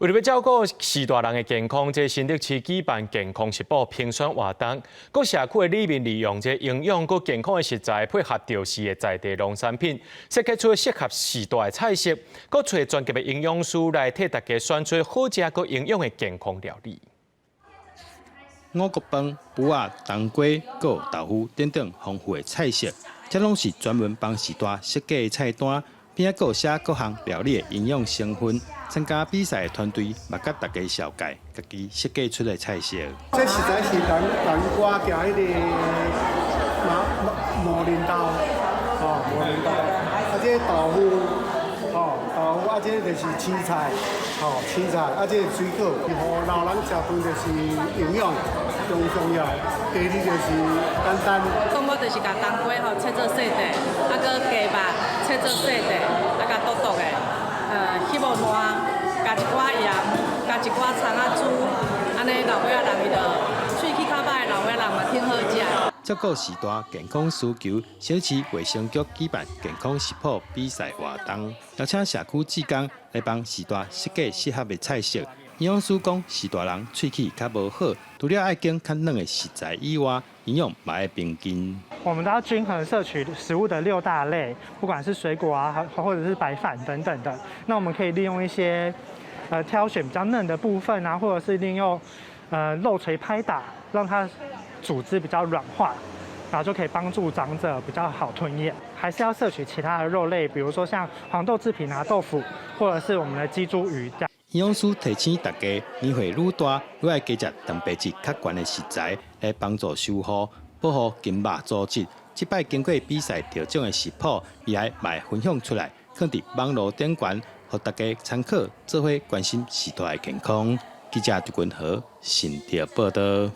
為著欲照顧序大人的健康，這新竹市舉辦健康食譜評選活動，各社區的里民利用這營養閣健康的食材，配合著市的在地農產品，設計出適合序大的菜色，閣揣專業的營養師來替大家選出好食閣營養的健康料理。五穀飯、麩仔、冬瓜、閣豆腐等等豐富的菜色，這攏是專門幫序大設計的菜單，邊仔閣有寫各項料理的營養成分。參加比賽的團隊嘛，佮大家紹介家己設計出的菜色。這實在是南南瓜加彼個馬馬鈴豆，吼，馬鈴豆，啊，這豆腐，吼，豆腐，啊，這就是青菜，吼，青菜，啊，這水果，予老人食飯就是營養上重要。第二就是簡單。講我就是共冬瓜吼切做細塊，啊，閣雞肉切做細塊，啊，共剁剁的，彼無爛，加一寡鹽，加一寡蔥仔珠，按呢老歲仔人伊就喙齒較䆀，老歲仔人嘛挺好食。照顧序大健康需求，新竹市衛生局舉辦健康食譜比賽活動，邀請社區志工來幫序大設計適合的菜色。營養師講，序大人喙齒較無好，除了愛揀較軟的食材以外，營養嘛愛平均。我們都要均衡攝取食物的六大類，不管是水果啊，或者是白飯等等的。那我們可以利用一些，挑選比較嫩的部分啊，或者是利用，肉錘拍打，讓它組織比較軟化，然後就可以幫助長者比較好吞嚥。還是要攝取其他的肉類，比如說像黃豆製品啊、豆腐，或者是我們的雞、豬、魚這樣。營養師提醒大家，年歲愈大，愈愛加食蛋白質較懸的食材，來幫助修復、保護筋肉組織。這擺經過比賽得獎的食譜，未來嘛會分享出來，放佇網路頂懸，予大家參考，做伙關心序大的健康。記者朱君和新竹報導。